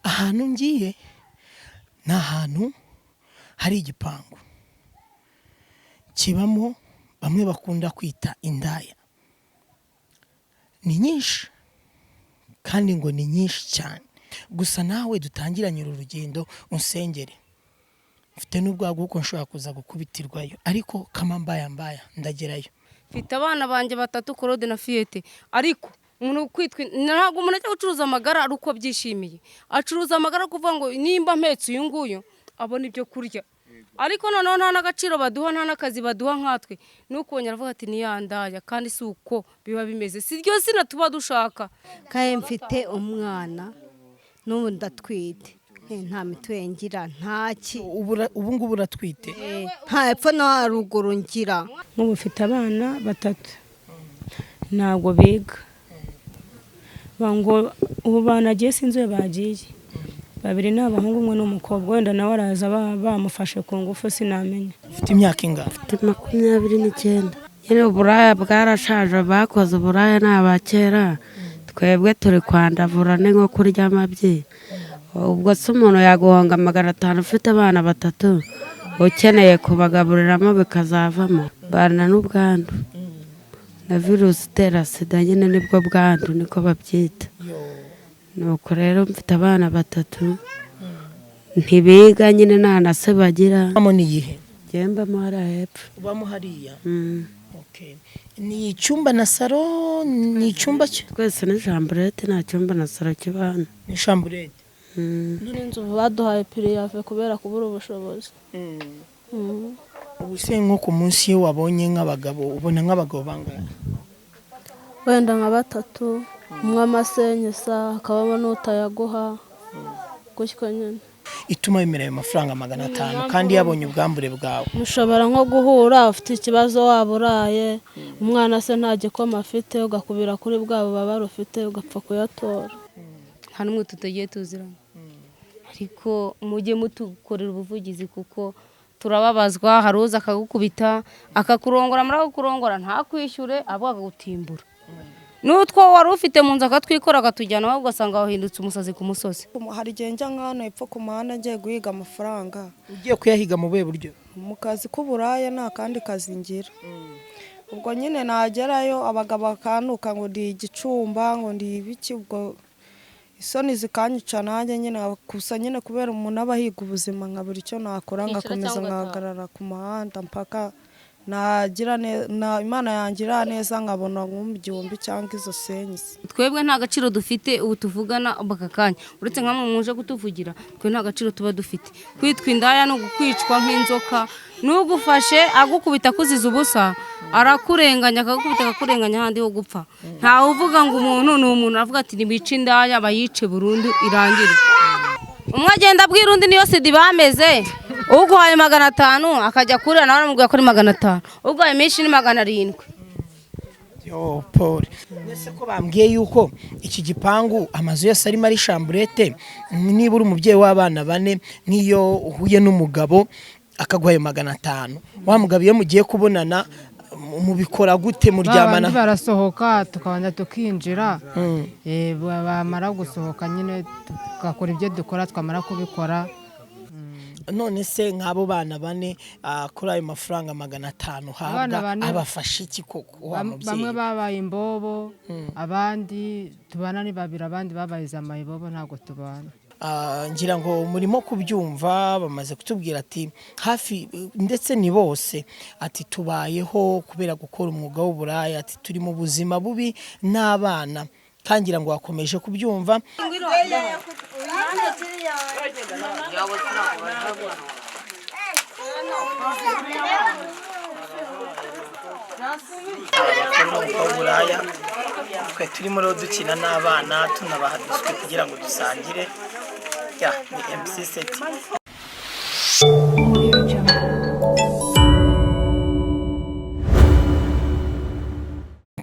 Ahantu ngiye ni ahantu hari igipangu kibamo bamwe bakunda kwita indaya. Ni nyinshi kandi ngo ni nyinshi cyane. Gusa nawe dutangiranye uru rugendo unsengere, mfite n'ubwoba bw'uko nshobora kuza gukubitirwayo, ariko kama mbaya mbaya ndagerayo. Mfite abana banjye batatu, Claude na Fiyete. Ariko umuntu kwitwa, ntabwo umuntu ajya gucuruza amagara ari uko abyishimiye. Acuruza amagara kuvuga ngo nimba mpetse uyu nguyu abona ibyo kurya, ariko noneho nta n'agaciro baduha, nta n'akazi baduha nkatwe. Nuko aravuga ati niyandaya, kandi si uko biba bimeze, si ryo zina tuba dushaka. Kandi mfite umwana n'ubu ndatwite, nta mituweli ngira, ntaki. Ubu ngubu uratwite? Nta hepfo no haruguru ngira. Nk'ubu mfite abana batatu ntabwo biga, ngo ubu banagiye sinzi iyo bagiye. Babiri ni abahungu, umwe ni umukobwa, wenda nawe araza bamufashe ku ngufu, sinamenya. Ufite imyaka ingana? Mfite 29 nyine. Uburaya bwarashaje, bakoze uburaya ni abakera, twebwe turi kwandavura, ni nko kurya amabyi. Ubwo se umuntu yaguhonga 500 ufite abana batatu ukeneye kubagaburiramo, bikazavamo bana n'ubwandu na virusi itera sida nyine, nibwo bwandu niko babyita. Nuko rero mfite abana batatu ntibiga nyine, nta na se bagira. Ubamo ni iyihe? Mbamo hariya hepfo. Ubamo hariya? Ni icyumba na saro? Ni icyumba cyo? Twese ni chambrette, nta cyumba na saro kiba hano. Ni chambrette. N'inzu baduhaye préavis kubera kubura ubushobozi. Ubu se nko ku munsi iyo wabonye nk'abagabo, ubona nk'abagabo bangahe? Wenda nka batatu, umwe amasenyesa, hakabamo n'utayaguha gutyo nyine. Ituma wemera ayo mafaranga 500 kandi yabonye ubwambure bwawe? Mushobora nko guhura ufite ikibazo, waba uraye, umwana se nta gikoma afite, ugakubira kuri bwa bubabare ufite, ugapfa kuyatora. Nta n'umwe tutagiye tuziranye, ariko mujye mutukorera ubuvugizi kuko turababazwa. Hari uza akagukubita, akakurongora, amara kukurongora ntakwishyure, abo akagutimbura n'utwo wari ufite mu nzu akatwikora akatujyana, wowe ugasanga wahindutse umusazi ku musozi. Hari igihe njya nk'hano hepfo ku muhanda ngiye guhiga amafaranga. Ugiye kuyahiga mu buhe buryo? Mu kazi k'uburaya, nta kandi kazi ngira. Ubwo nyine nagerayo abagabo bakantuka ngo ndi igicumba, ngo ndi ibiki, ubwo isoni zikanyica nanjye nyine. Gusa nyine kubera umuntu aba ahiga ubuzima, nkabura icyo nakora, ngakomeza nkahagarara ku muhanda mpaka nagira Imana yangira neza nkabona nk'igihumbi cyangwa izo senyisi. Twebwe nta gaciro dufite ubu tuvugana aka kanya, uretse nkamwe muje kutuvugira. Twe nta gaciro tuba dufite. Kwitwa indaya ni ugukwicwa nk'inzoka, n'ugufashe agukubita akuziza ubusa, arakurenganya, akagukubita akakurenganya ahandi ho gupfa. Ntawe uvuga ngo umuntu ni umuntu, aravuga ati nibice indaya bayice burundu irangire. Umwe agenda abwira undi, niyo sida bameze. Uguhaye 500 akajya kurira, nawe aramubwira ko ari 500, uguhaye menshi ni 700. Yo Paul, mbese ko bambwiye yuko iki gipangu amazu yose arimo ari chambrette, niba uri umubyeyi w'abana bane, nk'iyo uhuye n'umugabo akaguha ayo 500, wa mugabo iyo mugiye kubonana mubikora gute, muryamana? Babandi barasohoka, tukabanza tukinjira, bamara gusohoka nyine tugakora ibyo dukora, twamara kubikora. None se nk'abo bana bane, kuri ayo mafaranga 500 uhabwa, abafasha iki koko wa mubyeyi? Bamwe babaye imbobo, abandi tubana ni babiri, abandi babaye za mayibobo, ntabwo tubana. Ngira ngo murimo kubyumva, bamaze kutubwira ati hafi ndetse ni bose, ati tubayeho kubera gukora umwuga w'uburaya, ati turi mu buzima bubi n'abana, kandi ngira ngo wakomeje kubyumva. Abakora umwuga w'uburaya, twe turimo rero dukina n'abana, tunabaha duswi kugira ngo dusangire. Ya ni MC Seti.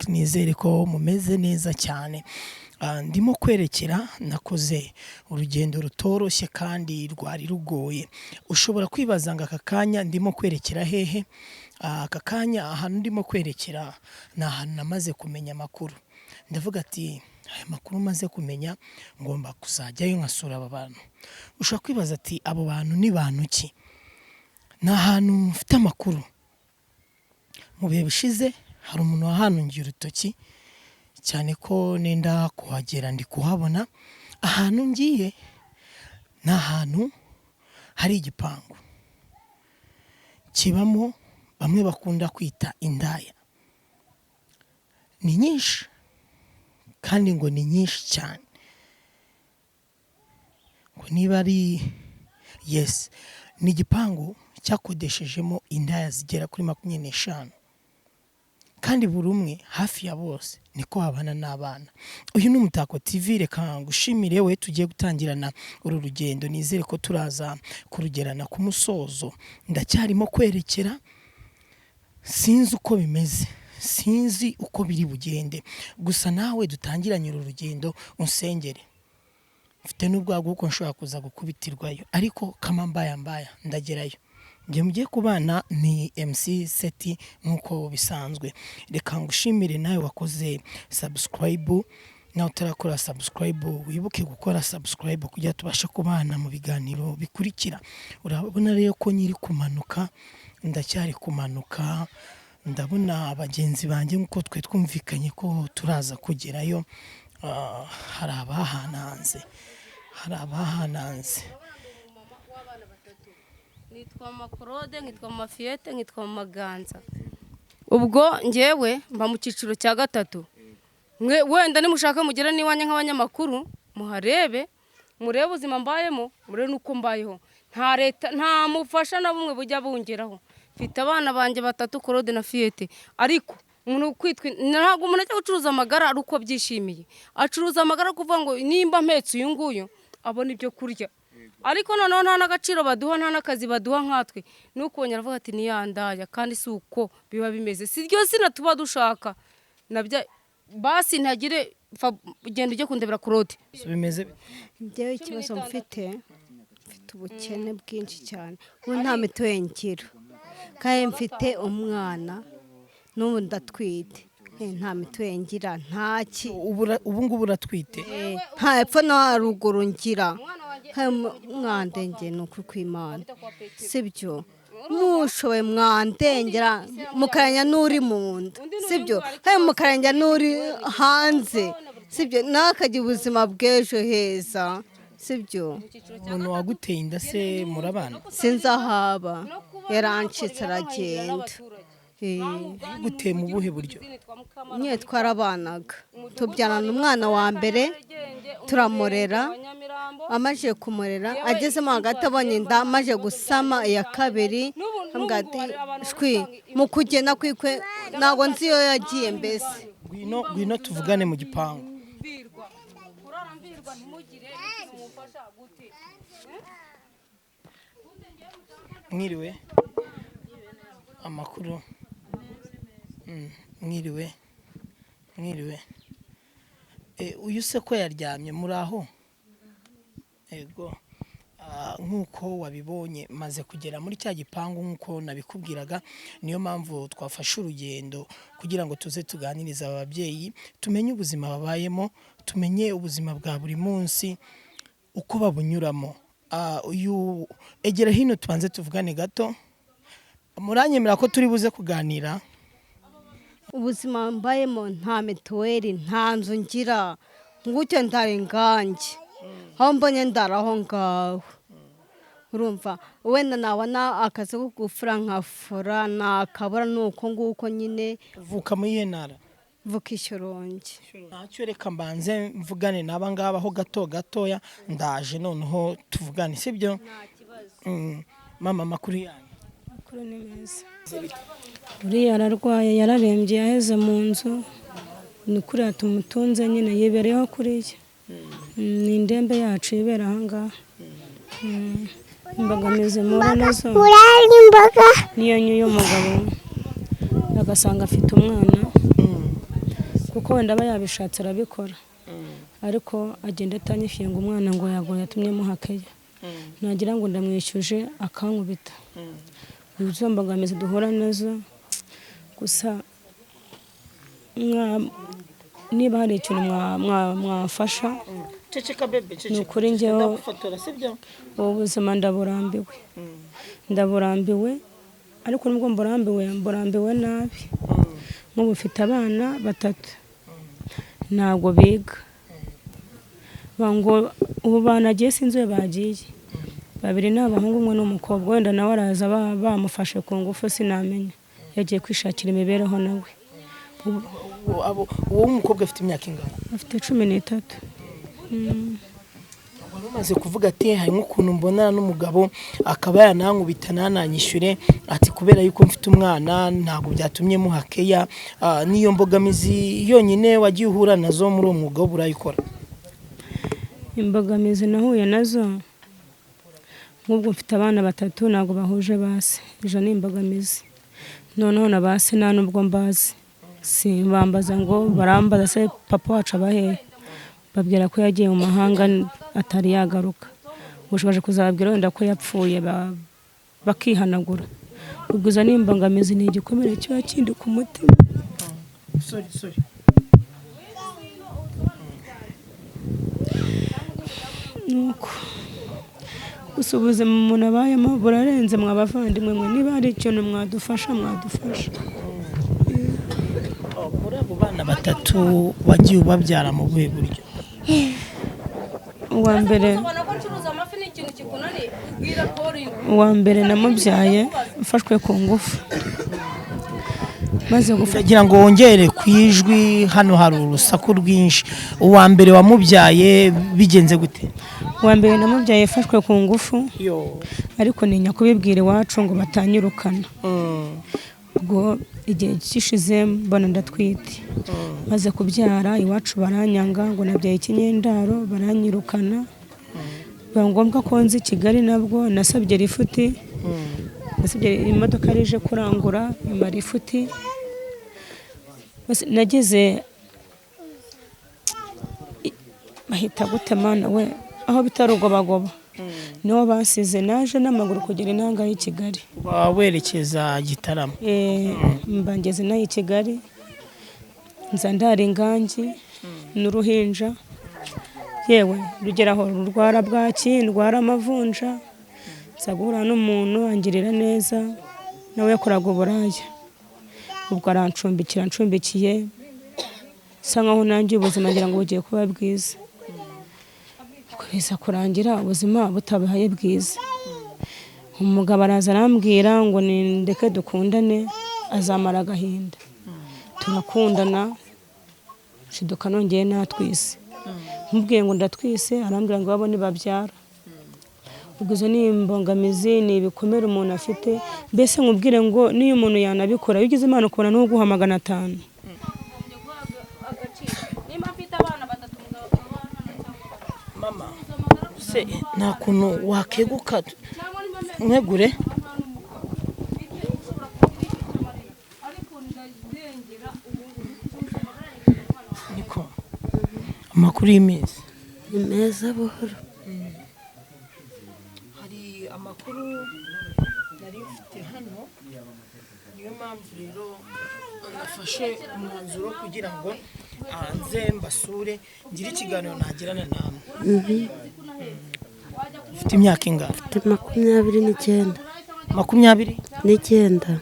Nizere ko mumeze neza cyane. Ndimo kwerekera, nakoze urugendo rutoroshye kandi rwari rugoye. Ushobora kwibaza ngo aka kanya ndimo kwerekera hehe? Aka kanya ahantu ndimo kwerekera ni ahantu namaze kumenya amakuru. Ndavuga ati Aya makuru maze kumenya, ngomba kuzajyayo nkasura aba bantu. Ushobora kwibaza ati: "Abo bantu ni bantu ki?" Ni ahantu mfite amakuru. Mu bihe bishize hari umuntu wahanungiye urutoki cyane ko nenda kuhagera, ndi kuhabona. Ahantu ngiye ni ahantu hari igipangu kibamo bamwe bakunda kwita indaya. Ni nyinshi kandi ngo ni nyinshi cyane, ngo niba ari yes, ni igipangu cyakodeshejemo indaya zigera kuri 25, kandi buri umwe, hafi ya bose niko babana n'abana. Uyu ni Umutako TV. Reka ngushimire we tugiye gutangirana uru rugendo, nizere ko turaza kurugerana ku musozo. Ndacyarimo kwerekera, sinzi uko bimeze, sinzi uko biri bugende, gusa nawe dutangiranye uru rugendo unsengere. Mfite n'ubwoba kuko nshobora kuza gukubitirwayo, ariko kama mbaya mbaya ndagerayo. Njye mugiye kubana ni MC Seti nk'uko bisanzwe. Reka ngushimire nawe wakoze subscribe. Nawe utarakora subscribe, wibuke gukora subscribe kugira tubashe kubana mu biganiro bikurikira. Urabona rero ko nyiri kumanuka, ndacyari kumanuka. Ndabona bagenzi banjye nk'uko twe twumvikanye ko turaza kugerayo. Hari abahananze, hari abahananze. Nitwa Makorode, nkitwa Mafiyete, nkitwa Maganza. Ubwo ngewe mba mu cyiciro cya gatatu. Mwe wenda nimushaka mugere n'iwanjye nk'abanyamakuru, muharebe, murebe ubuzima mbayemo, murebe n'uko mbayeho. Nta leta, nta mufasha na bumwe bujya bungeraho. Mfite abana banjye batatu, Korode na Fiyete. Ariko umuntu kwitwa, ntabwo umuntu ajya gucuruza amagara ari uko abyishimiye. Acuruza amagara kuvuga ngo nimba mpetse uyu nguyu abona ibyo kurya, ariko noneho nta n'agaciro baduha, nta n'akazi baduha nkatwe. Nuko aravuga ati niyandaya, kandi si uko biba bimeze, si ryo zina tuba dushaka nabyo. Basi ntagire genda ujye kundebera Claude. So bimeze bite? Njyewe ikibazo mfite ubukene bwinshi cyane. Ubu nta mituweli ngira, kandi mfite umwana, n'ubu ndatwite. Nta mituweli ngira, ntaki. Ubu ngubu uratwite? Nta hepfo no haruguru ngira. Kandi mwandengeye, ni ukuri kw'Imana, sibyo? Mushoboye mwandengera mukarenya n'uri mu nda, sibyo? Kandi mukarenya n'uri hanze, sibyo? Nawe akagira ubuzima bw'ejo heza, sibyo? Umuntu waguteye inda se murabana? Sinzi aho aba, yarancitse aragenda. Guteye mu buhe buryo? Nyine twarabanaga, tubyarana umwana wa mbere, turamurera. Amaze kumurera, agezemo hagati abonye inda, amaze gusama iya kabiri, ambwira ati shwi mu kugenda kwikwe ntabwo nzi iyo yagiye mbese. Ngwino, ngwino tuvugane mu gipangu. Mwiriwe, amakuru? Mwiriwe, mwiriwe. Uyu se ko yaryamye? Muri aho? Ego. Nk'uko wabibonye, maze kugera muri cya gipangu nk'uko nabikubwiraga. Niyo mpamvu twafashe urugendo kugira ngo tuze tuganirize aba babyeyi, tumenye ubuzima babayemo, tumenye ubuzima bwa buri munsi uko babunyuramo. Uyu egera hino tubanze tuvugane gato. Muranyemera ko turi buze kuganira? Ubuzima mbayemo, nta mituweli, nta nzu ngira, ngutyo ndara ingange, aho mbonye ndara aho ngaho. Urumva, wenda nabona akazi ko gufura nkafura, nakabura ni uko nguko nyine. Uvuka muri iyihe ntara? Mvuka Ishyorongi. Ntacyo, reka mbanze mvugane n'aba ngaba ho gato gatoya, ndaje noneho tuvugane, sibyo? Mama, amakuru yanyu? Amakuru ni meza. Uriya ararwaye, yararembye, yaheze mu nzu. Ni kuriya tumutunze nyine, yibereyeho kuriya. Ni indembe yacu yibera aha ngaha. Imbogamizi mpura nazo niyo nyuye umugabo agasanga afite umwana, kuko wenda aba yabishatse arabikora, ariko agenda atanyishyuye ngo umwana ngo yagoye yatumye muhakeya, nagira ngo ndamwishyuje akankubita. Izo mbogamizi duhura nazo gusa. Niba hari ikintu mwamfasha. Ceceka bebe. Ni ukuri njyewe Ndagufotora, sibyo? Ubu buzima ndaburambiwe, ndaburambiwe, ariko nubwo mburambiwe, mburambiwe nabi. Nk'ubu mfite abana batatu ntabwo biga. Ngo ubu banagiye, sinzi iyo bagiye. Babiri ni abahungu, umwe ni umukobwa. Wenda nawe araza bamufashe ku ngufu, sinamenya, yagiye kwishakira imibereho nawe. Uwo w'umukobwa afite imyaka ingana? Afite 13. Wari umaze kuvuga ati harimo ukuntu mbonana n'umugabo akaba yanankubita ntananyishyure, ati kubera yuko mfite umwana ntabwo byatumye muha keya. Niyo mbogamizi yonyine wagiye uhura nazo muri uwo mwuga w'uburaya ukora? Imbogamizi nahuye nazo, nk'ubwo mfite abana batatu ntabwo bahuje base, izo ni imbogamizi. Noneho na base nta nubwo mbazi, simbambaza ngo barambaza se papa wacu aba hehe, babwira ko yagiye mu mahanga atari yagaruka. Ubushobozi kuzababwira wenda ko yapfuye bakihanagura. Ubwo izo ni imbogamizi, ni igikomere kiba kindi ku mutima. Sorry, sorry. Nuko gusa ubuzima umuntu abayemo burarenze. Mwa bavandimwe mwe, niba hari ikintu mwadufasha, mwadufasha. Muri abo bana batatu wagiye ubabyara mu buhe buryo? Uwa mbere, uwa mbere namubyaye mfashwe ku ngufu, maze gufata Ndagira ngo wongere ku ijwi, hano hari urusaku rwinshi. Uwa mbere wamubyaye bigenze gute? Uwa mbere namubyaye yafashwe ku ngufu, ariko ntinya kubibwira iwacu ngo batanyirukana. Ubwo igihe gishize mbona ndatwite, maze kubyara iwacu baranyanga ngo nabyaye ikinyendaro, baranyirukana. Biba ngombwa ko nzi Kigali, nabwo nasabye rifuti, nasabye imodoka yari ije kurangura imara ifuti. Nageze bahita gute mana we, aho bita Rugobagoba niho basize, naje n'amaguru kugera intanga y'i Kigali. Uba werekeza Gitarama? Mba ngeze nayo i Kigali, nza ndara ingangi n'uruhinja, yewe rugera aho rurwara bwaki, ndwara amavunja. Nza guhura n'umuntu angirira neza, nawe yakoraga uburaya, ubwo arancumbikira. Ncumbikiye bisa nkaho nanjye ubuzima ngira ngo bugiye kuba bwiza, biza kurangira ubuzima butabaye bwiza. Umugabo araza arambwira ngo nindeke dukundane azamara agahinda. Turakundana, nshiduka nongeye natwise. Mubwiye ngo ndatwise, arambwira ngo iwabo ntibabyara. Ubwo izo ni imbogamizi, ni ibikomere umuntu afite. Mbese nkubwire ngo n'iyo umuntu yanabikora, iyo ugize Imana ukabona n'uguha 500. Mama se nta kuntu wakeguka mwegure? Niko amakuru y'iminsi ni meza buhoro. Hari amakuru nari mfite hano, niyo mpamvu rero nafashe umwanzuro kugira ngo hanze mbasure ngire ikiganiro nagirana namwe. Ufite imyaka ingana? Mfite 29. 29?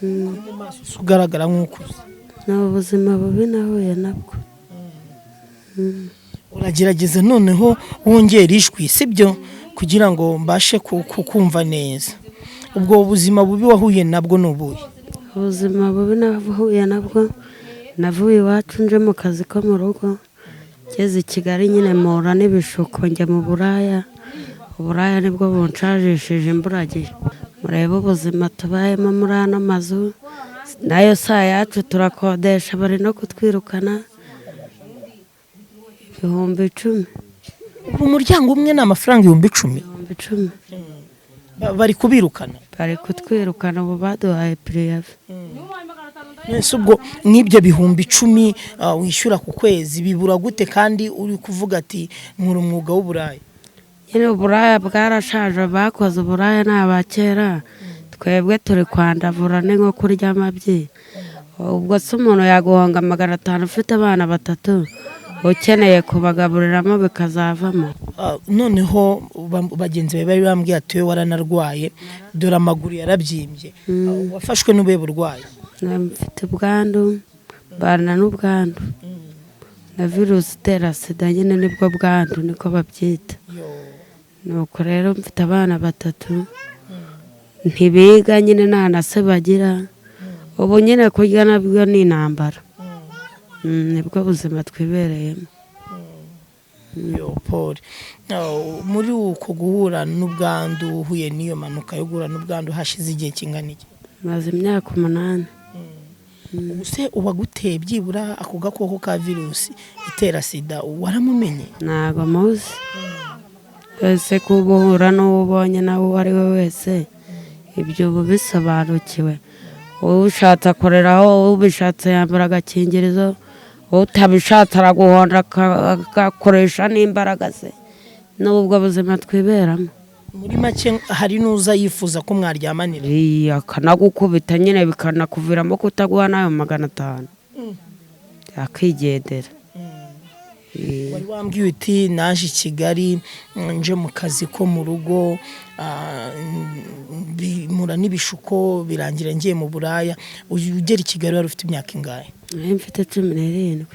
Mu maso ugaragara nk'ukuze. Ni ubuzima bubi nahuye nabwo. Uragerageza noneho wongera ijwi, sibyo, kugira ngo mbashe kukumva neza. Ubwo buzima bubi wahuye nabwo ni ubuhe? Ubuzima bubi nahuye nabwo, navuye iwacu nje mu kazi ko mu rugo, ngeze i Kigali nyine mpura n'ibishuko njya mu buraya. Uburaya nibwo bunshajishije imburagihe. Murebe ubuzima tubayemo muri ano mazu, nayo saa yacu turakodesha, bari no kutwirukana 10,000. Ubu umuryango umwe ni amafaranga 10,000? 10,000. Bari kubirukana? Bari kutwirukana, ubu baduhaye pirive. Nese ubwo nk'ibyo 10,000 wishyura ku kwezi bibura gute kandi uri kuvuga ati nkora umwuga w'uburaya? Nyine uburaya bwarashaje, bakoze uburaya ni abakera, twebwe turi kwandavura ni nko kurya amabyi. Ubwo se umuntu yaguhonga 500 ufite abana 3 ukeneye kubagaburiramo bikazavamo. Noneho bagenzi bawe bari bambwiye ati wowe waranarwaye, dore amaguru yarabyimbye. Wafashwe n'ubuhe burwayi? Mfite ubwandu, mbana n'ubwandu na virusi itera sida nyine, nibwo bwandu niko babyita. Nuko rero mfite abana 3 ntibiga nyine, nta na se bagira. Ubu nyine kurya nabwo ni intambara. Nibwo buzima twibereyemo. Yo Paul, muri uko guhura n'ubwandu, uhuye n'iyo mpanuka yo guhura n'ubwandu hashize igihe kingana iki? Maze imyaka 8. Ubuse uwaguteye byibura ako gakoko ka virusi itera sida waramumenye? Ntago muzi. Ese kuba uhura n'uwo ubonye nawe uwo ari we wese, ibyo uba bisobanukiwe. Ushatse akoreraho, ubishatse yambara agakingirizo, utabishatse araguhonda agakoresha n'imbaraga ze. N'ubwo buzima twiberamo. Muri make hari n'uza yifuza ko mwaryamanira, akanagukubita nyine bikanakuviramo kutaguha n'ayo 500, akigendera. Wari wambwiye uti naje i Kigali nje mu kazi ko mu rugo, mpura n'ibishuko birangira ngiye mu buraya. Ugera i Kigali wari ufite imyaka ingahe? Nari mfite 17.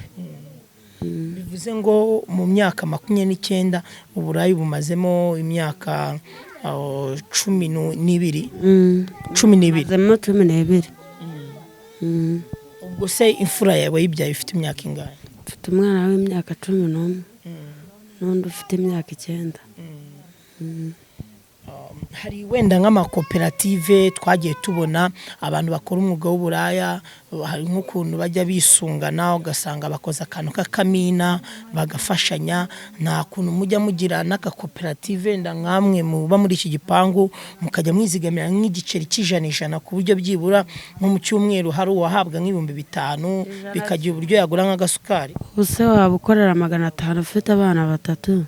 Bivuze ngo mu myaka 29 uburayi bumazemo imyaka 12. 12. Mazemo 12. Ubwo se imfura yawe yibyaye ifite imyaka ingahe? Mfite umwana w'imyaka 11 n'undi ufite imyaka 9. Hari wenda nk'amakoperative twagiye tubona abantu bakora umwuga w'uburaya, hari nk'ukuntu bajya bisungana ugasanga bakoze akantu k'akamina bagafashanya. Nta kuntu mujya mugira n'agakoperative wenda nkamwe muba muri iki gipangu mukajya mwizigamira nk'igiceri cy'100 ku buryo byibura nko mu cyumweru hari uwahabwa nk'ibihumbi 5 bikagira uburyo yagura nk'agasukari? Ubuse waba ukorera 500 ufite abana 3,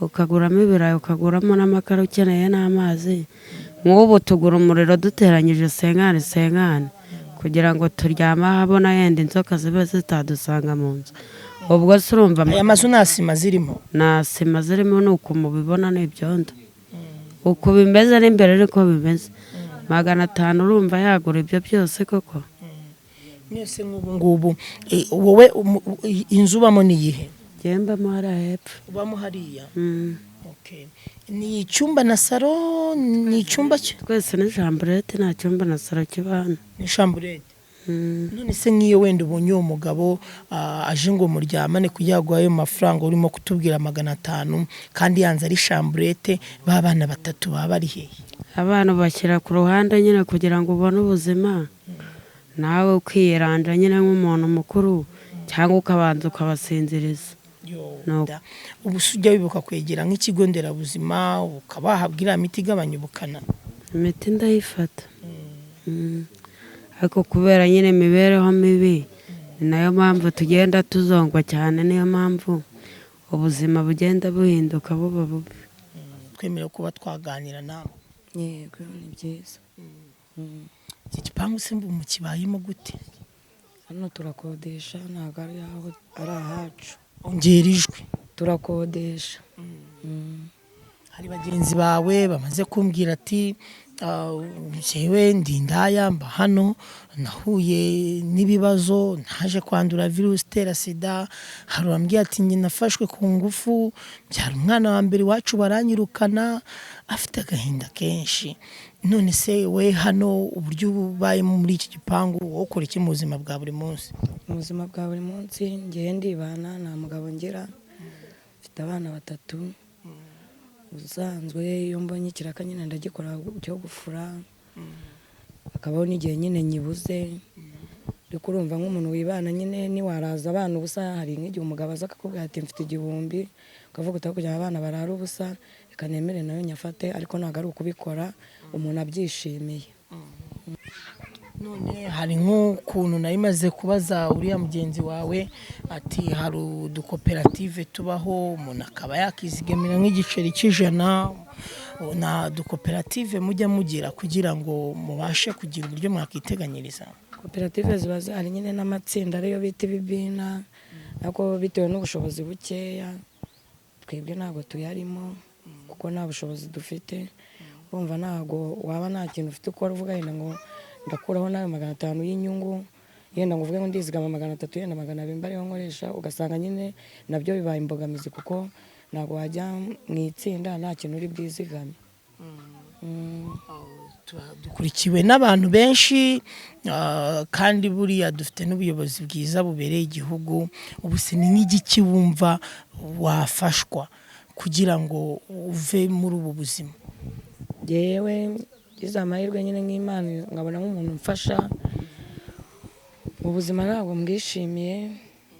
ukaguramo ibirayi, ukaguramo n'amakara, ukeneye n'amazi. Nk'ubu tugura umuriro duteranyije 50-50 kugira ngo turyame ahabona, yenda inzoka zibe zitadusanga mu nzu. Ubwo se urumva Aya mazu nta sima zirimo? Nta sima zirimo, ni uko mubibona, ni ibyondo uko bimeze n'imbere niko bimeze. 500 urumva yagura ibyo byose koko? Mwese nk'ubu ngubu, wowe inzu ubamo ni iyihe? Mbamo hariya hepfo. Ubamo hariya? Okay. Ni icyumba na salo? Ni icyumba cyo? Twese ni chambrette, nta cyumba na salo kiba hano. Ni chambrette. None se nk'iyo wenda ubonye uwo mugabo aje ngo muryamane kugira ngo ayo mafaranga urimo kutubwira 500, kandi yanze ari chambrette, ba bana 3 baba bari hehe? Abana bashyira ku ruhande nyine kugira ngo ubone ubuzima, nawe ukiyeranja nyine nk'umuntu mukuru, cyangwa ukabanza ukabasinziriza. Ubu se ujya wibuka kwegera nk'ikigo nderabuzima ukaba wahabwa iriya miti igabanya ubukana? Imiti ndayifata, ariko kubera nyine imibereho mibi, ni nayo mpamvu tugenda tuzongwa cyane, niyo mpamvu ubuzima bugenda buhinduka buba bubi. Twemerewe kuba twaganira nawe? Yego, ni byiza. Iki gipangu se mukibayemo gute? Hano turakodesha, ntabwo ari aho ari ahacu. Ongera ijwi. Turakodesha. Hari bagenzi bawe bamaze kumbwira ati njyewe ndi indaya, mba hano, nahuye n'ibibazo, naje kwandura virusi itera sida. Hari uwambwiye ati njye nafashwe ku ngufu, mbyara umwana wa mbere iwacu baranyirukana, afite agahinda kenshi. None se we hano uburyo ubayemo muri iki gipangu, wowe ukora iki mu buzima bwa buri munsi? Mu buzima bwa buri munsi ngewe ndibana, nta mugabo ngira, mfite abana 3. Ubusanzwe iyo mbonye ikiraka nyine ndagikora cyo gufura, hakabaho n'igihe nyine nyibuze. Ariko urumva nk'umuntu wibana nyine ntiwaraza abana ubusa. Hari nk'igihe umugabo aza akakubwira ati mfite 1000, ukavuga uti kugira ngo abana barare ubusa reka nemere nayo nyafate, ariko ntabwo ari ukubikora umuntu abyishimiye. None hari nk'ukuntu nari maze kubaza uriya mugenzi wawe ati hari udukoperative tubaho umuntu akaba yakizigamira nk'igiceri cy'100, na dukoperative mujya mugira kugira ngo mubashe kugira uburyo mwakiteganyiriza? Koperative ziba zihari nyine n'amatsinda ariyo bita ibibina, ariko bitewe n'ubushobozi bukeya twebwe ntabwo tuyarimo kuko nta bushobozi dufite. Urumva ntabwo waba nta kintu ufite ukora uvuga yenda ngo ndakuraho n'ayo 500 y'inyungu, yenda ngo uvuge ngo ndizigama 300, yenda 200 mba ariyo nkoresha, ugasanga nyine nabyo bibaye imbogamizi kuko ntabwo wajya mu itsinda nta kintu uri bwizigame. Dukurikiwe n'abantu benshi, kandi buriya dufite n'ubuyobozi bwiza bubereye igihugu. Ubu se ni nk'igiki wumva wafashwa kugira ngo uve muri ubu buzima? Yewe ngize amahirwe nyine nk'Imana nkabona nk'umuntu umfasha mu buzima, ntabwo mbwishimiye,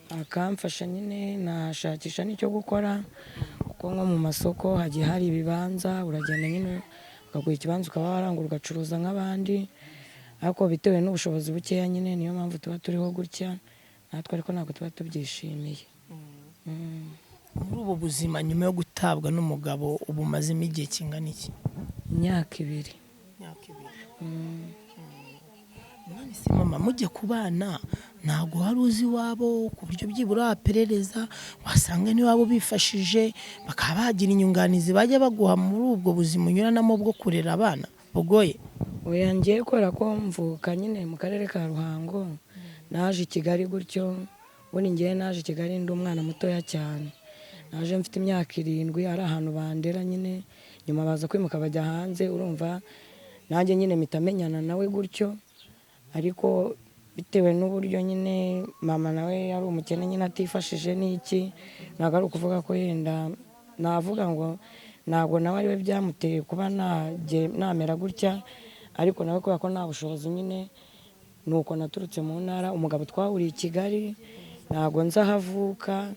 akamfasha nyine nashakisha n'icyo gukora, kuko nko mu masoko hagiye hari ibibanza, uragenda nyine ukagura ikibanza ukaba warangura ugacuruza nk'abandi, ariko bitewe n'ubushobozi bukeya nyine niyo mpamvu tuba turiho gutya natwe, ariko ntabwo tuba tubyishimiye. Muri ubu buzima nyuma yo gutabwa n'umugabo ubu umazemo igihe kingana iki? Imyaka 2. Imyaka 2. None se mama, mujye ku bana ntabwo wari uzi iwabo ku buryo byibura waperereza wasanga n'iwabo bifashije bakaba bagira inyunganizi bajya baguha muri ubwo buzima unyuranamo bwo kurera abana bugoye? Oya, ngiye kubera ko mvuka nyine mu karere ka Ruhango, naje i Kigali gutyo. Ubundi ngiye naje i Kigali ndi umwana mutoya cyane, naje mfite imyaka 7, ari ahantu bandera nyine, nyuma baza kwimuka bajya hanze, urumva nanjye nyine mpita menyana nawe gutyo, ariko bitewe n'uburyo nyine mama nawe yari umukene nyine atifashije n'iki, ntabwo ari ukuvuga ko yenda navuga ngo ntabwo nawe ariwe byamuteye kuba namera gutya, ariko nawe kubera ko nta bushobozi nyine nuko naturutse mu ntara. Umugabo twahuriye i Kigali ntabwo nzi aho avuka,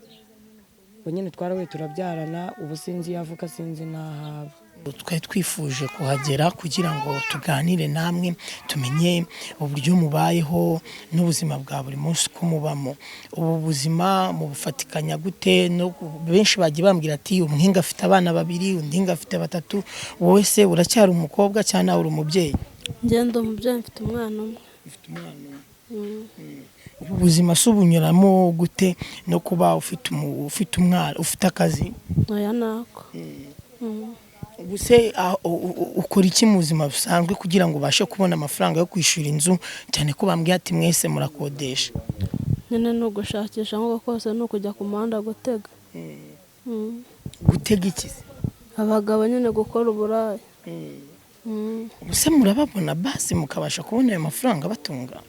ubwo nyine twarahuye turabyarana, ubu sinzi iyo avuka sinzi n'aho aba. Twari twifuje kuhagera kugira ngo tuganire namwe, tumenye uburyo mubayeho n'ubuzima bwa buri munsi uko mubamo. Ubu buzima mubufatikanya gute? No benshi bagiye bambwira ati umwinga afite abana 2, undi ngo afite 3, wowe se uracyari umukobwa cyangwa nawe uri umubyeyi? Njye ndi umubyeyi, mfite umwana umwe. Ufite umwana umwe. Ubu buzima se ubunyuramo gute no kuba ufite umwana, ufite akazi? Oya nako. Ubuse ukora iki mu buzima busanzwe kugira ngo ubashe kubona amafaranga yo kwishyura inzu, cyane ko bambwiye ati mwese murakodesha? Nyine ni ugushakisha nk'uko kose, ni ukujya ku muhanda gutega. Gutega iki se? Abagabo nyine gukora uburaya. Ubuse murababona basi mukabasha kubona ayo mafaranga batunga?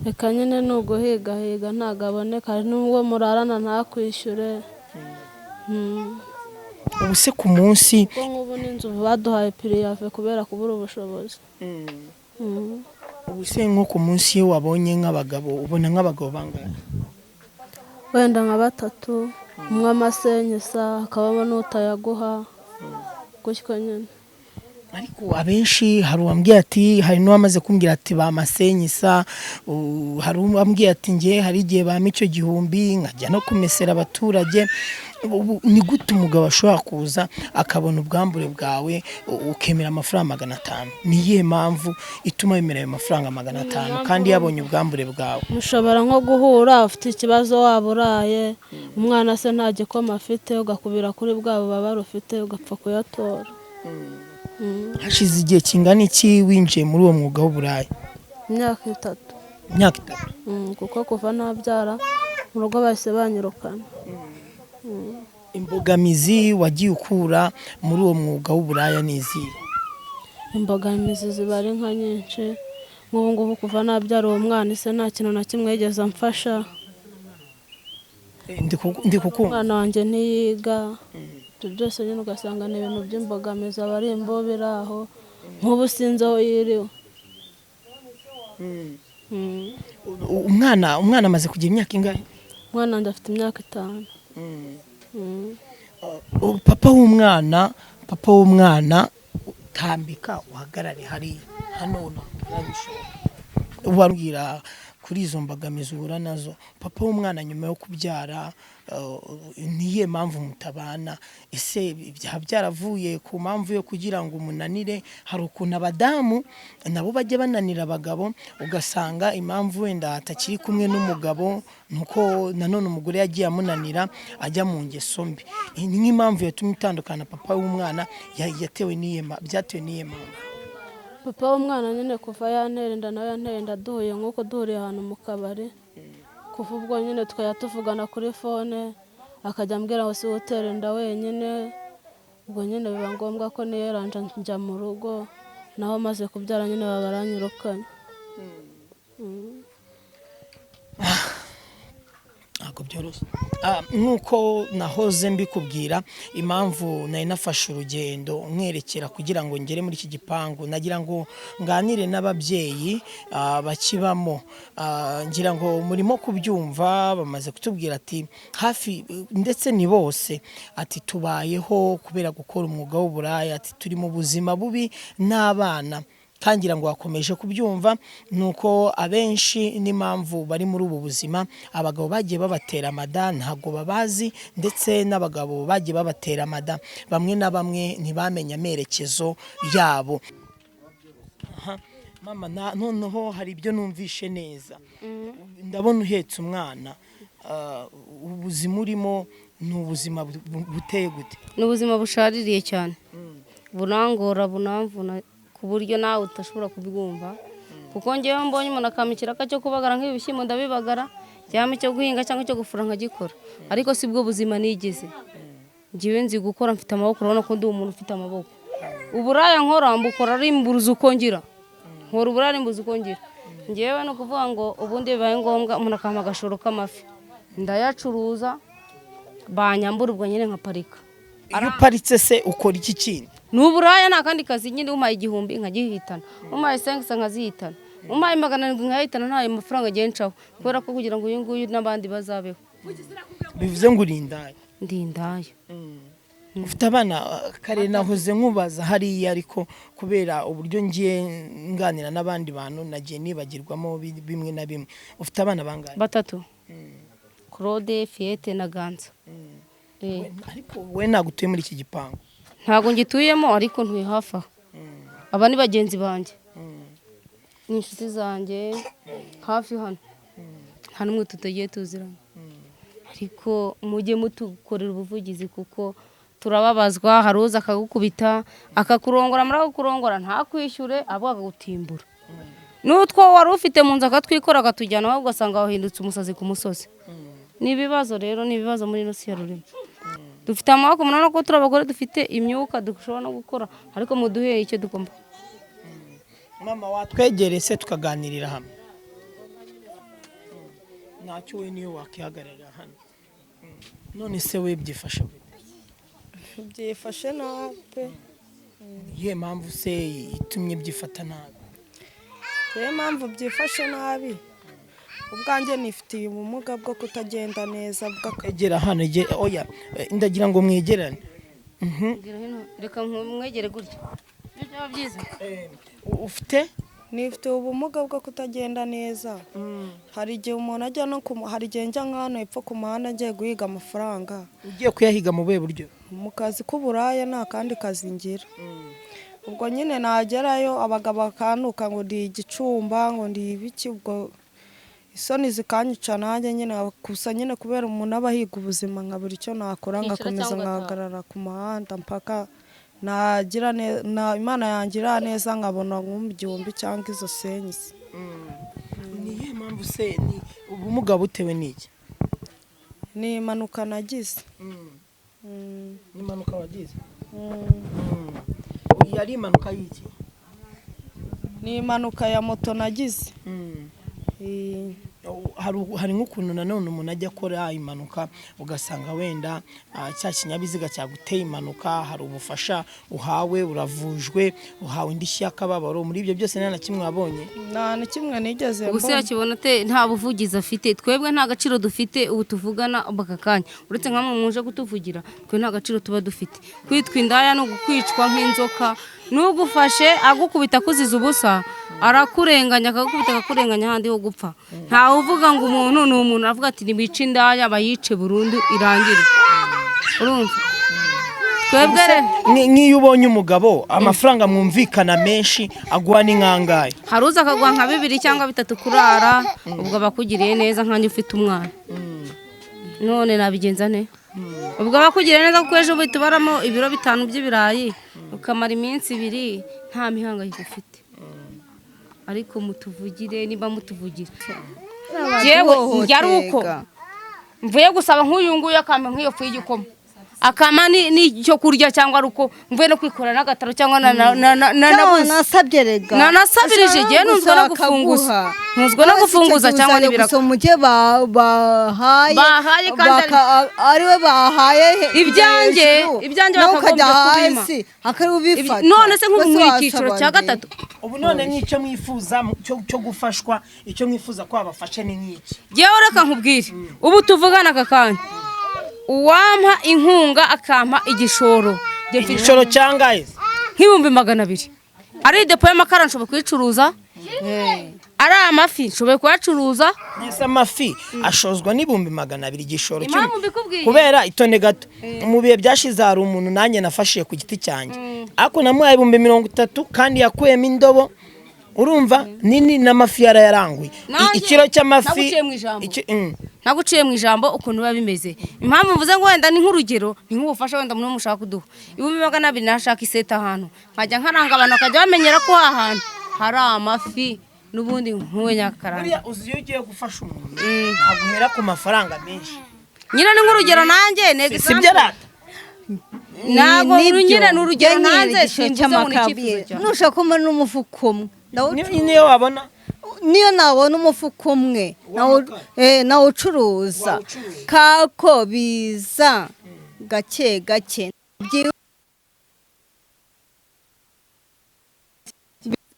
Reka nyine ni uguhigahiga, ntabwo aboneka, hari n'ubwo murarana ntakwishyure. Ubu se ku munsi kuko nk'ubu n'inzu baduhaye piriyave kubera kubura ubushobozi. Ubu se nko ku munsi iyo wabonye nk'abagabo, ubona nk'abagabo bangahe? Wenda nka 3, umwe amasenyesa hakabamo n'utayaguha gutyo nyine. Ariko abenshi hari uwambwiye ati, hari n'uwamaze kumbwira ati bamasenyisa, hari uwambwiye ati nge hari igihe bampa icyo 1000 nkajya no kumesera abaturage. Ni gute umugabo ashobora kuza akabona ubwambure bwawe ukemera amafaranga 500? Ni iyihe mpamvu ituma wemera ayo mafaranga 500 kandi yabonye ubwambure bwawe? Mushobora nko guhura ufite ikibazo waba uraye, umwana se nta gikoma afite, ugakubira kuri bwa bubabare ufite ugapfa kuyatora. Hashize igihe kingana iki winjiye muri uwo mwuga w'uburaya? Imyaka 3. Imyaka 3? Kuko kuva nabyara mu rugo bahise banyirukana. Imbogamizi wagiye ukura muri uwo mwuga w'uburaya ni izihe? Imbogamizi ziba ari nka nyinshi, nk'ubu ngubu kuva nabyara uwo mwana ise nta kintu na kimwe yigeze amfasha. Ndi kukumva. Umwana wanjye ntiyiga, ibyo byose nyine ugasanga ni ibintu by'imbogamizi, aba ari imbobera aho, nk'ubu sinzi aho yiriwe. Umwana amaze kugira imyaka ingahe? Umwana wanjye afite imyaka 5. Papa w'umwana tambika uhagarare hariya hano wabwira kuri izo mbogamizi uhura nazo. Papa w'umwana nyuma yo kubyara Niyihe mpamvu mutabana? Ese byaba byaravuye ku mpamvu yo kugira ngo umunanire? Hari ukuntu abadamu nabo bajya bananira abagabo, ugasanga impamvu wenda atakiri kumwe n'umugabo nuko nanone umugore yagiye amunanira, ajya mu ngeso mbi. Iyi ni nk'impamvu yatumye utandukana papa w'umwana, yatewe n'iyihe byatewe n'iyihe mpamvu? Papa w'umwana nyine kuva yantera inda, nawe yantera inda duhuye nk'uko duhuriye ahantu mu kabari. Kuva ubwo nyine tukajya tuvugana kuri phone, akajya ambwira ngo si wowe utera inda wenyine. Ubwo nyine biba ngombwa ko niyeranja njya mu rugo, naho maze kubyara nyine baba baranyirukanye. Ntabwo byoroshye. Nk'uko nahoze mbikubwira, impamvu nari nafashe urugendo nkerekera kugira ngo ngere muri iki gipangu, nagira ngo nganire n'ababyeyi bakibamo. Ngira ngo murimo kubyumva, bamaze kutubwira ati hafi ndetse ni bose, ati tubayeho kubera gukora umwuga w'uburaya, ati turi mu buzima bubi n'abana. Kandi ngira ngo wakomeje kubyumva nuko abenshi n'impamvu bari muri ubu buzima, abagabo bagiye babatera amada ntabwo babazi, ndetse n'abagabo bagiye babatera amada bamwe na bamwe ntibamenye amerekezo yabo. Aha, mama, noneho hari ibyo numvishe neza. Ndabona uhetse umwana, ubuzima urimo ni ubuzima buteye gute? Ni ubuzima bushaririye cyane, bunangora, bunamvuna ku buryo nawe udashobora kubwumva, kuko ngewe mbonye umuntu akampa ikiraka cyo kubagara nk'ibi bishyimbo ndabibagara, cyangwa icyo guhinga cyangwa icyo gufura nkagikora, ariko si bwo buzima nigeze. Ngewe nzi gukora, mfite amaboko, urabona ko ndi umuntu ufite amaboko. Uburaya nkora mbukora ari imburuzi uko ngira, nkora uburaya ari imburuzi uko ngira. Ngewe ni ukuvuga ngo ubundi bibaye ngombwa umuntu akampa agashoro k'amafi ndayacuruza, banyambura ubwo nyine nkaparika. Iyo uparitse se ukora iki kindi? Ni uburaya, nta kandi kazi nyine. Umpaye 1000 nkagihitana, umpaye 5 nkazihitana, umpaye 700 nkayahitana, nta mafaranga agiye ncaho, kubera ko kugira ngo uyu nguyu n'abandi bazabeho. Bivuze ngo uri indaya? Ndi indaya. Ufite abana kare nahoze nkubaza hariya, ariko kubera uburyo ngiye nganira n'abandi bantu nagiye nibagirwamo bimwe na bimwe. Ufite abana bangahe? 3, Claude, Fiete na Ganza. Ariko we ntabwo utuye muri iki gipangu? Ntabwo ngituyemo, ariko ntuye hafi aho. Aba ni bagenzi banjye, ni inshuti zanjye hafi hano, nta n'umwe tutagiye tuziranye. Ariko mujye mutukorera ubuvugizi kuko turababazwa. Hari uza akagukubita, akakurongora, amara kukurongora ntakwishyure, abo akagutimbura, n'utwo wari ufite mu nzu akatwikora akatujyana, wowe ugasanga wahindutse umusazi ku musozi. Ni ibibazo rero, ni ibibazo muri ino si ya rurema. Dufite amaboko, murabona ko turi abagore dufite imyuka dushobora no gukora, ariko muduhe icyo tugomba. Mama, watwegereye se tukaganirira hamwe? Ntacyo, we niyo wakihagararira hano. None se we byifashe gute? Byifashe nabi pe. Iyihe mpamvu se itumye byifata nabi? Niyo mpamvu byifashe nabi, ubwanjye nifitiye ubumuga bwo kutagenda neza. Egera hano, oya, ndagira ngo mwegerane. Reka mwegere gutya, byaba byiza. Ufite? Nifite ubumuga bwo kutagenda neza. Hari igihe umuntu ajya no hari igihe njya nk'ahantu hepfo ku muhanda ngiye guhiga amafaranga. Ugiye kuyahiga mu buhe buryo? Mu kazi k'uburaya, nta kandi kazi ngira. Ubwo nyine nagerayo abagabo bakantuka ngo ndi igicumba, ngo ndi ibiki, ubwo isoni zikanyica nanjye nyine. Gusa nyine kubera umuntu aba ahiga ubuzima, nkabura icyo nakora, ngakomeza nkahagarara ku muhanda mpaka nagira Imana yangira neza nkabona nk'igihumbi cyangwa izo senyisi. Niyihe mpamvu se? Ni ubumuga butewe n'iki? Ni impanuka nagize. Ni impanuka wagize? Yari impanuka y'iki? Ni impanuka ya moto nagize. Hari nk'ukuntu nanone umuntu ajya akora impanuka, ugasanga wenda cya kinyabiziga cyaguteye impanuka, hari ubufasha uhawe, uravujwe, uhawe indishyi y'akababaro. Muri ibyo byose nta na kimwe wabonye? Nta na kimwe nigeze mbona. Ubuse yakibona ate nta buvugizi afite? Twebwe nta gaciro dufite ubu tuvugana aka kanya, uretse nkamwe muje kutuvugira, twe nta gaciro tuba dufite. Kwitwa indaya no kwicwa nk'inzoka, n'ugufashe agukubita akuziza ubusa, Arakurenganya, akagukubita, akakurenganya ahandi ho gupfa. Ntawe uvuga ngo umuntu ni umuntu, aravuga ati nibice indaya bayice burundu irangire. Urumva twebwe rero Nk'iyo ubonye umugabo amafaranga mwumvikana menshi aguha ni nkangahe? Hari uza akaguha nka 2 cyangwa 3 kurara, ubwo abakugiriye neza nkanjye ufite umwana. None nabigenza ne? Ubwo abakugiriye neza kuko ejo buhita ubaramo ibiro 5 by'ibirayi ukamara iminsi 2 nta mihangayiko ufite. Ariko mutuvugire niba mutuvugira. Jewe yari uko mvuye gusaba nk'uyu nguyu akampa nk'iyo fu y'igikoma, akama n'icyo kurya, cyangwa ari uko mvuye no kwikorera n'agataro cyangwa na Nasabye rega. Nanasabirije igihe ntunzwe no gufunguza. Ntunzwe no gufunguza cyangwa n'ibirago. Gusa mu gihe bahaye Bahaye kandi ariwe bahaye Ibyanjye, ibyanjye nawe ukajya bakagombye kubima. hasi akari ubifata. None se nk'ubu Bose muri icyiciro wasaba cya nde? 3. Ubu none nk'icyo mwifuza cyo gufashwa, icyo mwifuza ko babafashe ni nk'iki? Jewe reka nkubwire, ubu tuvugana aka kanya, uwampa inkunga akampa igishoro, Igishoro cyangahe? Nk'ibihumbi 200. Ari depo y'amakara nshobora kuyicuruza, ari amafi nshoboye kuyacuruza. Nese amafi ashozwa n'ibihumbi 200 igishoro Impamvu mbikubwiye? Kubera itonde gato, mu bihe byashize hari umuntu nanjye nafashiye ku giti cyanjye, ariko namuhaye ibihumbi 30 kandi yakuyemo indobo urumva nini n'amafi yarayaranguye. Nanjye Ikiro cy'amafi naguciye mu ijambo. Naguciye mu ijambo ukuntu biba bimeze. Impamvu mvuze ngo wenda ni nk'urugero, ni nk'ubufasha wenda muri mushaka kuduha ibihumbi 200, nashaka iseta ahantu nkajya nkaranga abantu bakajya bamenyera ko aha hantu hari amafi n'ubundi nkuwe nyakaranga. Buriya uzi iyo ugiye gufasha umuntu ntabwo uhera ku mafaranga menshi. Nyine ni nk'urugero nanjye nega Si byo rata? Ntabwo Nibyo. nyine ni urugero Njye nyine nanjye igishoro simvuze ngo ni cy'amakara. icyifuzo cyanjye. Nushaka kumara n'umufuka umwe. Niyo wabona? Niyo nabona umufuka umwe nawucuruza kako biza gake gake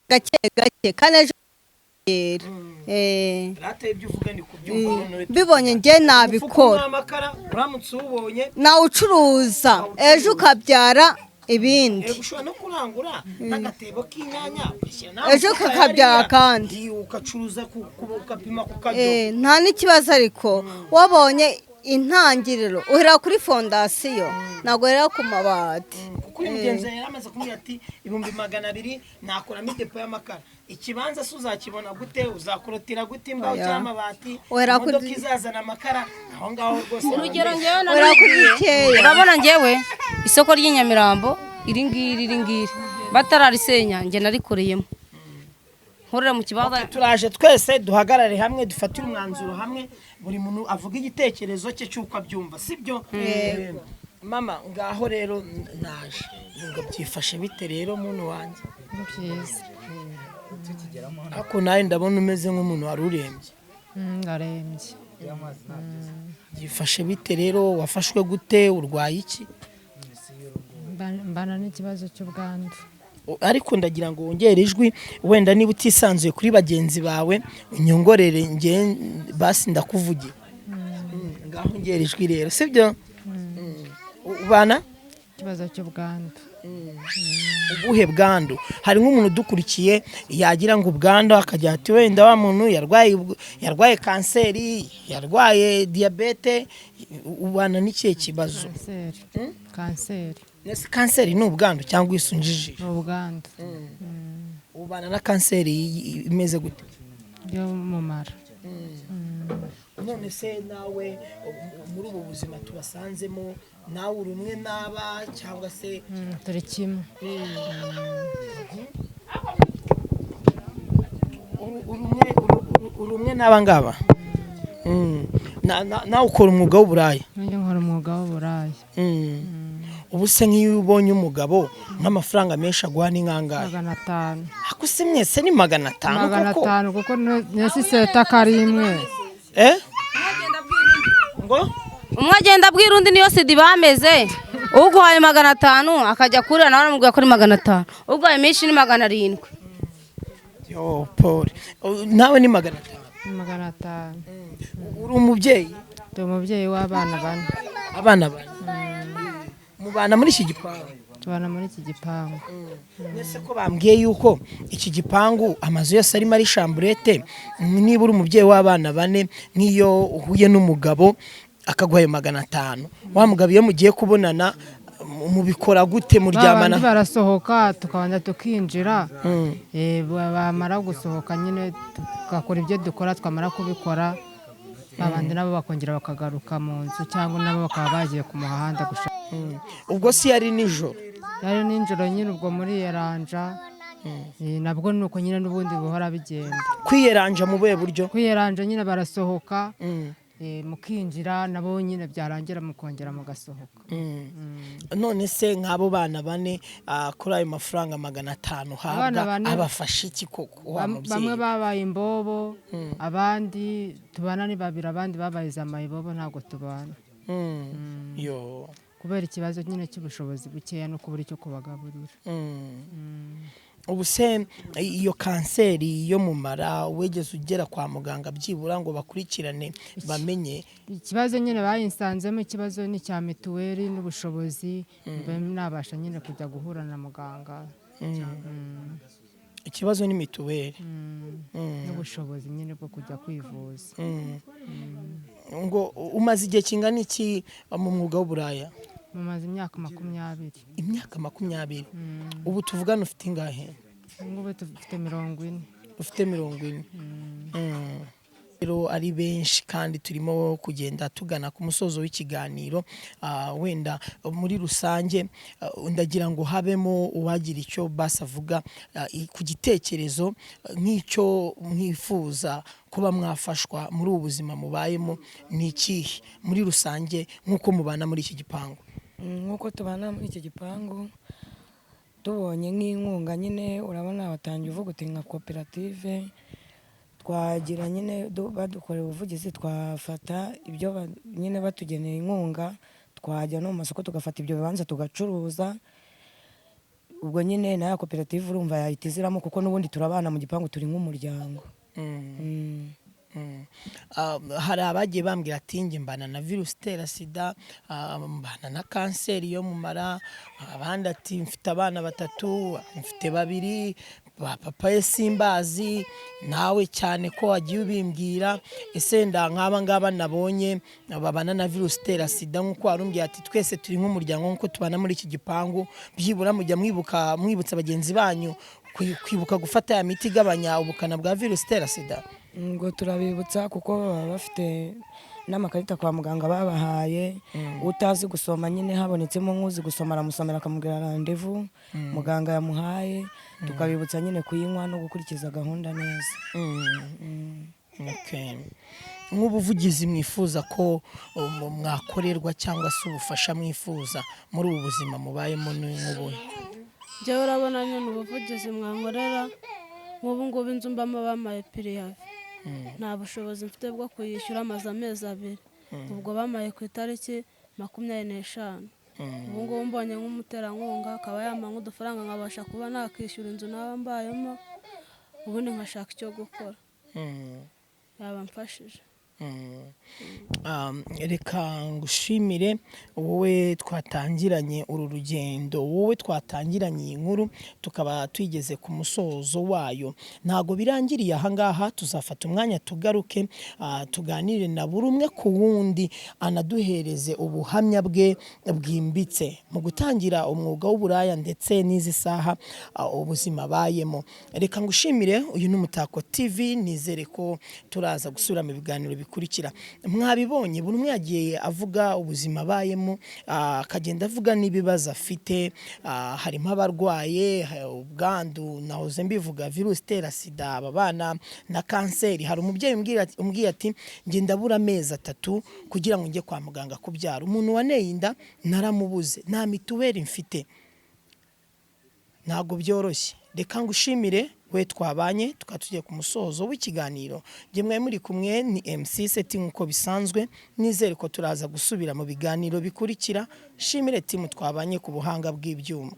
gake gake kandi ejo Rata ibyo uvuga ni kubyumva none Mbibonye njye nabikora. Umufuka w'amakara uramutse uwubonye Nawucuruza ejo ukabyara ibindi. Yego, ushobora no kurangura n'agatebo k'inyanya ugashyira nawe Ejo umufuka kakabyara hariya. kandi. Iyo ugacuruza ukapima ku kadobo. Nta n'ikibazo, ariko wabonye intangiriro uhera kuri fondasiyo, ntabwo uhera ku mabati. Kuko uyu mugenzi yari amaze kumubwira ati ibihumbi 200 nakuramo idepo y'amakara. Ikibanza se uzakibona gute? Uzakorotira gute imbaho Oya. cyangwa amabati? Uhera kuri- Imodoka izazana amakara aho ngaho rwose. Urugero ngewe Uhera kuri bikeya. Urabona ngewe isoko ry'i Nyamirambo iri ngiri iri ngiri batararisenya njye narikoreyemo nkorera mu kibanza. Turaje twese duhagarare hamwe, dufatire umwanzuro hamwe, buri muntu avuga igitekerezo cye cy'uko abyumva, sibyo? Mama, ngaho rero naje ngo byifashe bite rero muntu wanjye? Ni byiza. Ariko nawe ndabona umeze nk'umuntu wari urembye. Ndarembye. Byifashe bite rero? Wafashwe gute? Urwaye iki? Mbana n'ikibazo cy'ubwandu. Ariko ndagira ngo wongere ijwi, wenda niba utisanzuye kuri bagenzi bawe unyongorere, nge basi ndakuvugira. Ngaho ongera ijwi rero, sibyo? Ubana ikibazo cy'ubwandu. Ubuhe bwandu? Hari nk'umuntu udukurikiye yagira ngo ubwandu, akajya ati wenda wa muntu yarwaye kanseri, yarwaye diyabete. Ubana n'ikihe kibazo? Kanseri, kanseri. Ese kanseri ni ubwandu cyangwa isunjijije? Ni ubwandu. Ubana na kanseri imeze gute? Yo mu mara. None se nawe muri ubu buzima tubasanzemo, nawe uri umwe n'aba cyangwa se? Turi kimwe. Uri umwe n'aba ngaba? Nawe ukora umwuga w'uburaya? Nanjye nkora umwuga w'uburaya. Ubu se nk'iyo ubonye umugabo nk'amafaranga menshi aguha ni nkangahe? 500. Ako se mwese ni 500? Magana Koko? atanu, kuko nesi seta ko ari imwe. Eh, ngo? Umwe agenda abwira undi, niyo sida bameze. Uguhaye 500 akajya kurira, nawe aramubwira ko ari 500. Uguhaye menshi ni 700. Yo Paul, nawe ni 500? Ni 500. Uri umubyeyi? Ndi umubyeyi w'abana bane. Abana bane, mubana muri iki gipangu? Tubana muri iki gipangu. Ese ko bambwiye yuko iki gipangu amazu yose arimo ari chambrette, niba uri umubyeyi w'abana bane, nk'iyo uhuye n'umugabo akaguha ayo 500, wa mugabo iyo mugiye kubonana mubikora gute, muryamana? Babandi barasohoka, tukabanza tukinjira. Bamara gusohoka nyine tugakora ibyo dukora, twamara kubikora babandi nabo bakongera bakagaruka mu nzu, cyangwa nabo bakaba bagiye ku muhanda gushaka. Ubwo si yari nijoro? Yari nijoro nyine, ubwo muri yeranja. Nabwo ni uko nyine n'ubundi buhora bigenda. Kwiyeranja mu buhe buryo? Kwiyeranja nyine barasohoka, mukinjira, nabo nyine byarangira mukongera mugasohoka. None se nk'abo bana bane, kuri ayo mafaranga 500 Abana uhabwa, bane- abafasha iki koko wa Bamwe mubyeyi? babaye imbobo, abandi tubana ni babiri, abandi babaye za mayibobo, ntabwo tubana. Yo. Kubera ikibazo nyine cy'ubushobozi bukeya no kubura icyo kubagaburira. Ubu se iyo kanseri yo mu mara wegeze ugera kwa muganga byibura ngo bakurikirane bamenye? Ikibazo nyine bayinsanzemo, ikibazo ni icya mituweli n'ubushobozi, mbe nabasha nyine kujya guhura na muganga. Ikibazo ni mituweli? N'ubushobozi nyine bwo kujya kwivuza. Ngo umaze igihe kingana iki mu mwuga w'uburaya? Mumaze imyaka 20. Imyaka 20? Ubu tuvugana ufite ingahe? Ngubu dufite 40. Ufite 40. Rero ari benshi kandi turimo kugenda tugana ku musozo w'ikiganiro. Wenda muri rusange, ndagira ngo habemo uwagira icyo basi avuga ku gitekerezo, nk'icyo mwifuza kuba mwafashwa muri ubu buzima mubayemo ni ikihe muri rusange, nk'uko mubana muri iki gipangu? Nk'uko tubana muri iki gipangu, tubonye nk'inkunga nyine, urabona watangiye uvuga uti nka koperative, twagira nyine badukorera ubuvugizi, twafata ibyo nyine batugeneye inkunga, twajya no mu masoko tugafata ibyo bibanza tugacuruza. Ubwo nyine nayo koperative urumva yahita iziramo, kuko n'ubundi turabana mu gipangu, turi nk'umuryango. Hari abagiye bambwira ati njye mbana na virusi itera sida, mbana na kanseri yo mu mara, abandi ati mfite abana batatu, mfite babiri, ba papa ye simbazi, nawe cyane ko wagiye ubimbwira. Ese nda nk'aba ngaba nabonye babana na virusi itera sida, nk'uko warumbwiye ati twese turi nk'umuryango nk'uko tubana muri iki gipangu, byibura mujya mwibuka mwibutsa bagenzi banyu kwibuka gufata ya miti igabanya ubukana bwa virusi itera sida? Ngo turabibutsa, kuko baba bafite n'amakarita kwa muganga babahaye. Utazi gusoma nyine, habonetsemo nk'uzi gusoma, aramusomera akamubwira randevu muganga yamuhaye, tukabibutsa nyine kuyinywa no gukurikiza gahunda neza. Okay. Nk'ubuvugizi mwifuza ko mwakorerwa cyangwa se ubufasha mwifuza muri ubu buzima mubayemo ni nk'ubuhe? Njyewe urabona nyine ubuvugizi mwankorera, nk'ubu ngubu inzu mbamo bampaye préavis, nta bushobozi mfite bwo kuyishyura, amaze amezi 2. Ubwo bamaye ku itariki 25. Ubu ngubu mbonye nk'umuterankunga akaba yampa nk'udufaranga nkabasha kuba nakishyura inzu naba mbayemo, ubundi nkashaka icyo gukora, yaba mfashije. Reka ngushimire wowe twatangiranye uru rugendo, wowe twatangiranye iyi nkuru, tukaba tuyigeze ku musozo wayo. Ntabwo birangiriye ahangaha, tuzafata umwanya tugaruke, tuganire na buri umwe ku wundi, anaduhereze ubuhamya bwe bwimbitse mu gutangira umwuga w'uburaya ndetse n'izi saha, ubuzima abayemo. Reka ngushimire. Uyu ni Umutako TV, nizere ko turaza gusubira mu biganiro bikurikira. Mwabibonye, buri umwe yagiye avuga ubuzima abayemo, akagenda avuga n'ibibazo afite. Harimo abarwaye ubwandu, nahoze mbivuga, virusi itera sida, ababana na kanseri. Hari umubyeyi umbwiye ati njye ndabura amezi 3 kugira ngo njye kwa muganga kubyara, umuntu waneye inda naramubuze, nta mituweli mfite, ntabwo byoroshye. Reka ngushimire we twabanye, tukaba tugiye ku musozo w'ikiganiro. Njye mwari muri kumwe ni MC Seti nk'uko bisanzwe, nizere ko turaza gusubira mu biganiro bikurikira. Shimire timu twabanye ku buhanga bw'ibyuma.